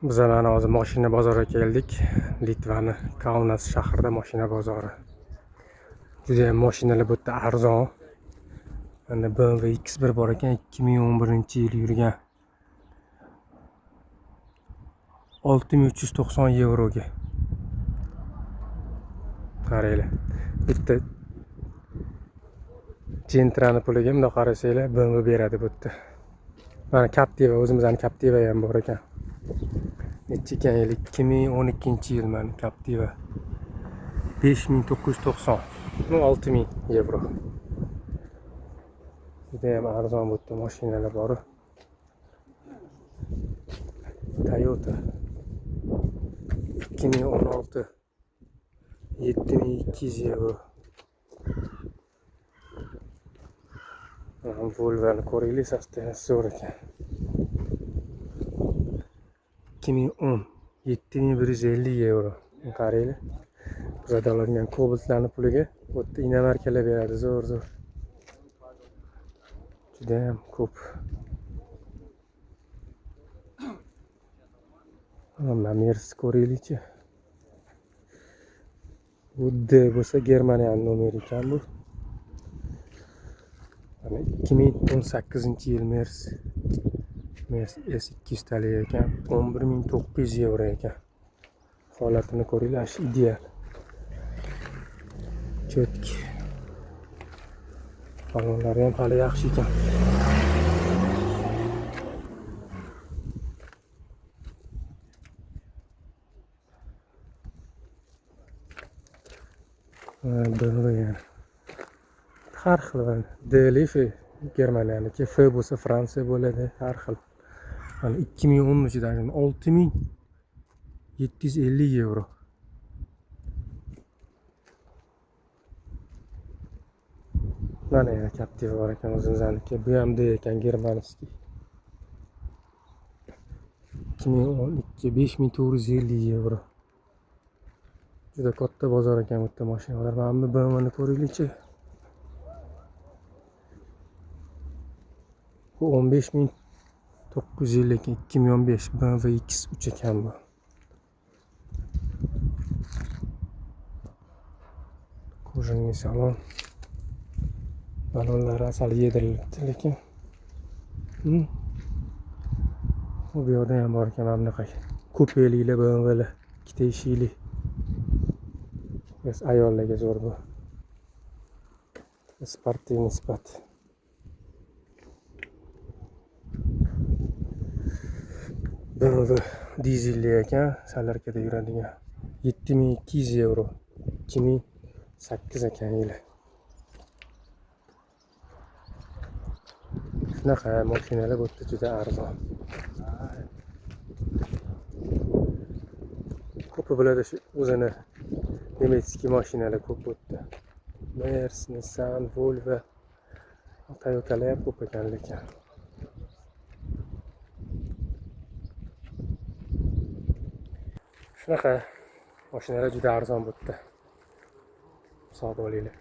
Biz mana hozir mashina bozoriga keldik. Litvani Kaunas shahrida mashina bozori. Judayam mashinalar bu yerda arzon. Mana BMW X1 bor ekan, 2011-yil yurgan. 6390 yevroga. Qaranglar. Bitta Gentrani puliga bundoq qarasanglar BMW beradi bu yerda. Mana Captiva, o'zimizning Captiva ham bor ekan. Necha ekan yil? 2012-yil mana Captiva. 5990. Ну 6000 yevro. Judayam arzon bu yerda mashinalar bor. Toyota 2016 7200 yevro. Mana Volvo'ni ko'ringlar, состояние zo'r ekan. 2010 7150 yevro. Qaranglar. Bizada oladigan Cobaltlarni puliga bu yerda inomarkalar beradi, zo'r zo'r. Judayam ko'p. Mana Mercedes ko'ringlarchi. Bu D bo'lsa Germaniyaning nomeri ekan bu. Mana 2018-yil Mercedes. Mercedes S200 talik ekan, 11900 yevro ekan. Holatini ko'ringlar, shu ideal. Cho'tki. Balonlari ham hali yaxshi ekan. BMW yana. Har xil mana D F Germaniyaniki, F bo'lsa Fransiya bo'ladi, har xil. Mana 2013 даже 6750 yevro. Mana yana Captiva bor ekan o'zimizniki. Bu ham D ekan, germanskiy. 2012 5450 yevro. Juda katta bozor ekan bu yerda mashinalar. Mana bu BMWni ko'ringlarchi. Bu 15950 ekan, 2015 BMW X3 ekan bu. Кожаный salon. Balonlari sal yedirilibdi lekin. Bu yoqda ham bor ekan mana bunaqa kupeliklar BMWlar, ikkita eshikli. Biz ayollarga zo'r bu. Sportivniy sifat. BMW dizelli ekan, salarkada yuradigan. 7200 yevro. 2008 ekan yili. Shunaqa mashinalar bu yerda juda arzon. Ko'pi bularda shu o'zini немецкий mashinalar ko'p bu yerda. Mercedes, Nissan, Volvo, Toyotalar ham ko'p ekan lekin. Shunaqa mashinalar juda arzon bu yerda. Hisob olinglar.